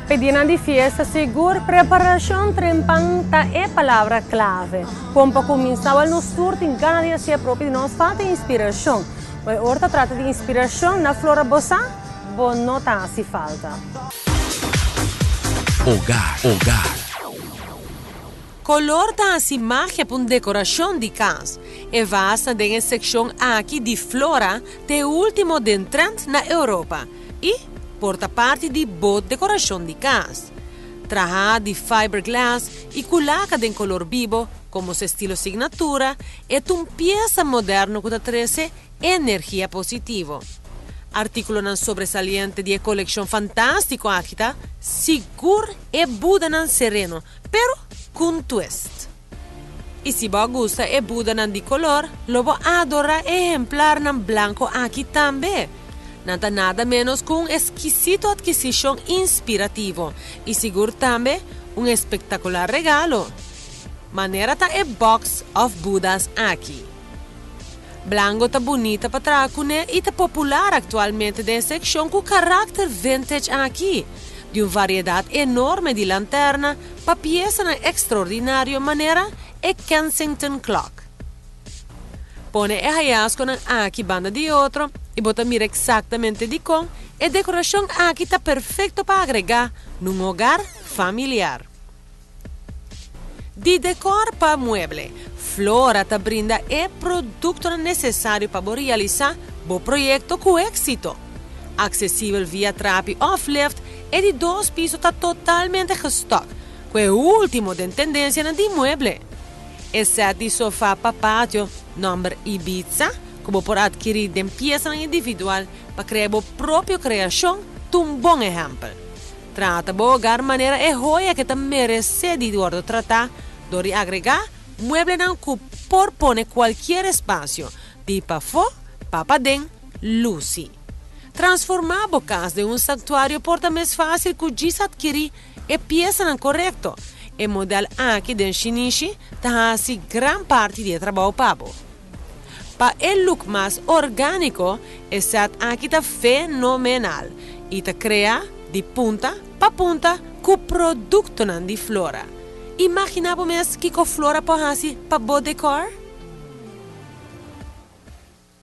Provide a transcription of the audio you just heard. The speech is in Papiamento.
Pa dianan di fiesta sigur preparacion trempan ta e palabra clave. Con pa cuminsa wel nos tur tin gana di haci e propio di nos falta inspiracion. Bo ora ta trata di inspiracion na Flora bo sa bo no ta haci falta. Hogar, hogar. Color ta haci magia pa un decoracion di cas. E vasnan den e seccion aki di Flora ta e ultimo den trend na Europa y por ta parti di bo decoracion di cas. Traha di fiberglass y cu laca den color bibo como su estilo signatura, e ta un pieza moderno cu ta trece energia positivo. Articulonan sobresaliente di e coleccion fantastico aki ta sigur e Budanan sereno, pero cu un twist. Y si bo gusta e Budanan di color, lo bo adora e ehemplarnan blanco aki tambe. Nan ta nada menos cu un exkisito adkisicion inspirativo y sigur tambe un espectacular regalo. Manera ta e Box of Buddhas aki. Blanco ta bunita pa traha cune y ta popular actualmente den seccion cu caracter vintage aki. Di un variedad enorme di lanterna pa piesanan extraordinario manera e Kensington Clock. Pone e hallazgonan aki banda di otro y bo ta mira exactamente di con e decoracion aki ta perfecto pa agrega na un hogar familiar. Di decor pa mueble, Flora ta brinda e producto necesario pa realisa bo proyecto cu exito. Accesibel via trapi of lift e di dos piso ta totalmente gestock, cu e ultimo den tendencia na di mueble. E set di sofa pa patio number Ibiza, cu bo por adkiri den pieza individual pa crea bo propio creacion, un bon ehempel. Trata bo hogar manera e joya cu ta merece di wordo trata, dor di agrega mueblenan cu por pone cualkier espacio, di pafo, pa paden, luci. Transforma bo cas den un santuario por ta mas facil cu djis adkiri e piesanan corecto. E modelo aki di shinishi ta haci gran parti di trabou pa bo. Pa e look mas organico, e set aki ta fenomenal y ta crea di punta pa punta cu productonan di Flora. Imagina bo mes kico Flora por haci pa bo decor?